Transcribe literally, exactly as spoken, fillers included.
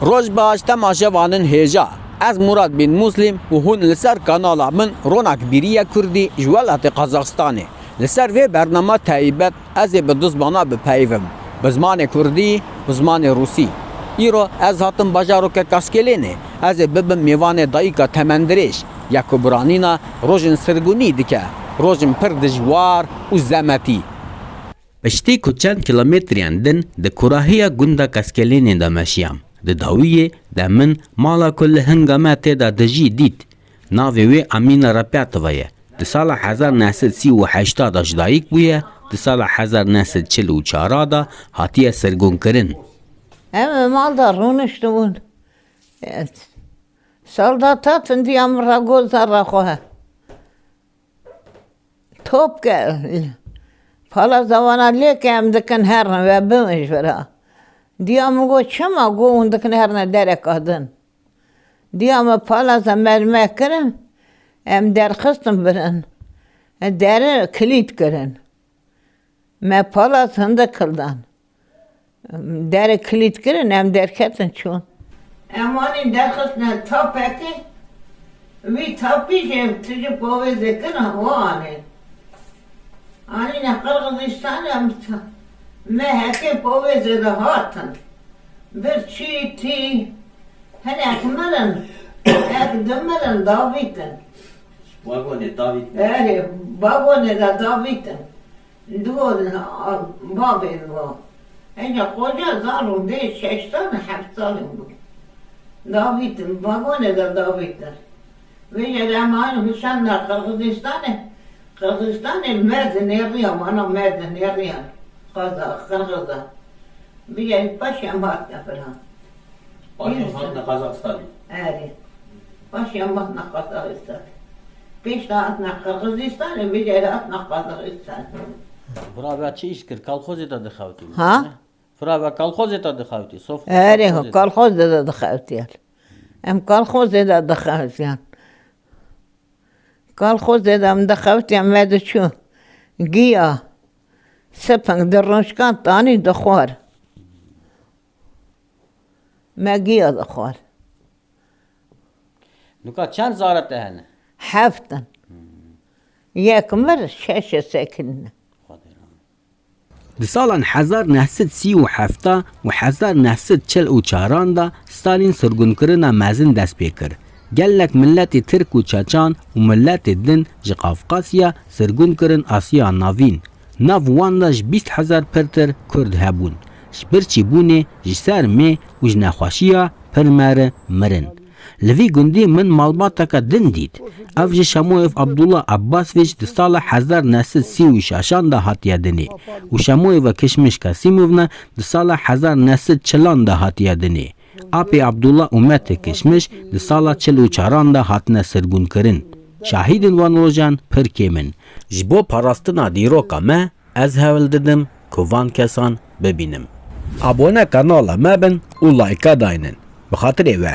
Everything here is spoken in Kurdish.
Roj baş temaşevanên hêja. Ez Murad bin Muslim û hûn li ser kanala min Ronak Bîriye Kurdî ji welatê Qazaxistanê. Li ser vê bernama taybet ez ê bi du zimana bipeyivim. Bi zimanê Kurdî û zimanê Rûsî. Îro ez hatim bajaroke Kaskêlênê. Ez ê bibim mêvanê dayika temendirêj ya ku biranîna rojên sirgûnî dike. Rojên pir dijwar û zemetî. Piştî ku çend kilometreyan din di kurahiya gunda Kaskêlênê de meşiyam, di dawiyê de min mala ku li hinga me tê de dijî dît. Navê wê Amîna Repetova ye. Di sala hezar neh sed sî û heşta de ji dayik bûye, di sala hezar neh sed çil û çar de hatiye sirgûnkirin. Em ê mal de rûniştibûn. Saldat hatin diya min re got zerra xwe. Top ke, pala zewana lê ke em dikin herin ve bimin ji vira. Diya min got çima, got hûn dikin herine dereka din. Diya me pala ze me, me kirin, em derxistin birin. Deri kilît kirin. Me palas hindik hildan. Derê kilît kirin, em derketin çûn. Em anîn derxistine tapekê, wî tapî jî em tijî povêzê kirin, û anîn. Anîne Qirgizistanê, em t-, me hekê povêzê de hatin. Bir çî tî, hinek mirin, ek dimirin, davîtin. Vagonê davîtin. Erê, vagonê de davîtin. Digo, a, bavê digo. Eke qoca zar û dê şeş sal, heft salî bû. Davîtin, vagonê de davîtin. Vêce de em anî hişandine Qirgizistanê. Qirgizistanê me dinêriya, wana me dinêriya. Qaza, Qirgiza. Bîye paşê em hatine filan. Paşê hatine Qazaxistanê. Erê. Paşê em hatine Qazaxistanê. Pêş de hatine Qirgizistanê, vêce de hatine Qazaxistanê. Bira we çi îş kir? Kolxozê de dixewtî. Ha? Bira we kolxozê de dixewtî. Sof-, Erê, sofxozê de. Kolxozê de dixewtiyan. Em kolxozê de dixewtiyan. Kolxozê de em dixewtiyan, me diçû. Giya. Siping di rojkan tanî dixwar. Me giya dixwar. Nuka çend zara te hene? Heft in. Yek mir, şeş sekinîne. Di salan hezar neh sed sî û heft û hezar neh sed çil û çaran de Stalîn sirgûnkirina mezin dest pê kir. Gelek miletê Tirk û Çeçan û miletê din ji Qafqasya sirgûn kirin Asya Navîn. Nav wan de ji bîst hezar pirtir Kurd hebûn. Ji birçîbûnê, ji sermê û ji nexweşiya pir meri mirin. Li vî gundî min malbateke din dît. Ev ji Şemoyêv Abdullah Abbasvîç di sala hezar neh sed sî û şeşan de hatiye dinê û Şemoyêva Kişmiş Kasîmovna di sala hezar neh sed çilan de hatiye dinê. Apê Abdullah û Metê Kişmiş di sala çil û çaran de hatine sirgûnkirin. Şahîdên wan rojan pir kêm in. Ji bo parastina dîroka me, ez hewl didim ku van kesan bibînim. Abone kanala me bin û layka daynin. Bi xatirê we.